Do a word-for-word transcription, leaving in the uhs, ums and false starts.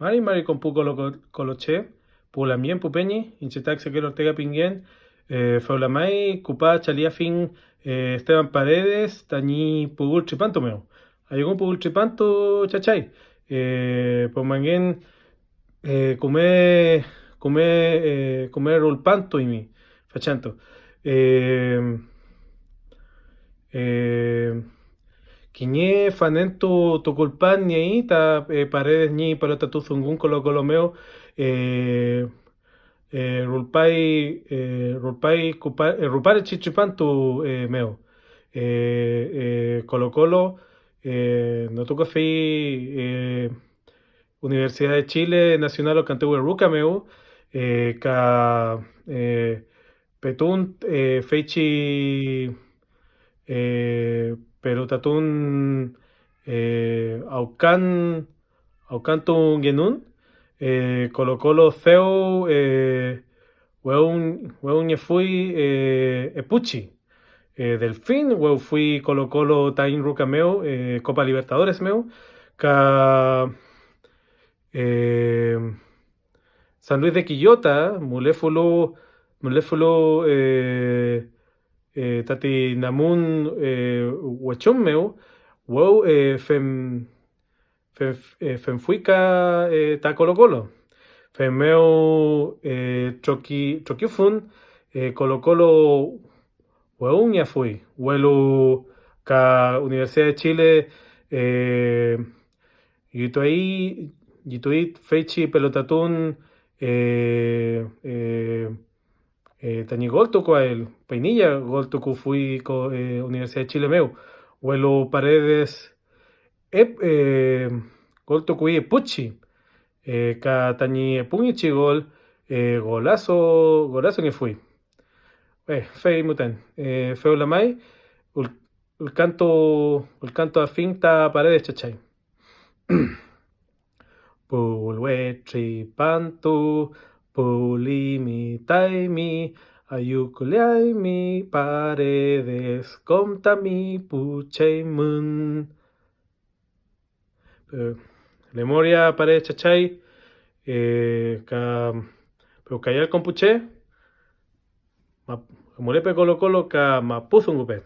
Mari mari konpu kolo-, kolo che, pu lamngen pu peñi, iñche ta Ezequiel Ortega pingen, eh, fewla may küpa chaliafiñ, eh, Esteban Paredes tañi puwül tripantu mew. Ayüwün puwül tripantu, chachay. Eh, pu mangün, eh, küme, küme, eh, küme rulpantuymi fechantu. Eh, eh, Kiñe fanentu tukulpan niey ta, eh, Paredes ñi pelota tu dungun Colo Colo mew, eh, eh, rulpay, eh, rulpay kupa-, eh, ruparechi tripantu, eh, mew. Eh, eh, Colo Colo, eh, notukafi, eh, Universidad de Chile Nacional Okantuwe Ruka mew, eh, ka, eh, petun, eh, feychi, eh, pelotatun, eh, awkan, awkantungenun, eh, Colo Colo dew, eh, wewün-, wewüngefuy, eh, epuchi. Eh, Delfín wewfuy Colo Colo taiñ ruka mew, eh, Copa Libertadores mew, ka, eh, San Luis de Quillota, mülefulu, mülefulu, eh, eh, tati namun, eh, wechun mew, wew, eh, fem-, fem-, eh, femfuy ka, eh, ta Colo Colo. Feymew, eh, troki-, trokifun, eh, Colo Colo wewüngeafuy, welu ka Universidad de Chile, eh, llituay, llituay feychi pelotatun, eh, eh, eh, tañi gol tukuael. Peinilla gol tukufuy ko-, eh, Universidad de Chile mew, welu Paredes ep-, eh, gol tukuy epuchi, eh, ka tañi epungechi gol, eh, golazo, golazongefuy. Eh, fey müten, eh, fewla may, ul-, ülkantu, ülkantuafiñ ta Paredes, chachay. Puwülwe tripantu, puwlimi taymi, ayüwküleaymi Paredes, kom tami pu cheymün. Eh, lemoria Paredes, chachay, eh, ka, pero kayal kom pu che, ma-, amulepe Colo Colo ka mapu dungupe.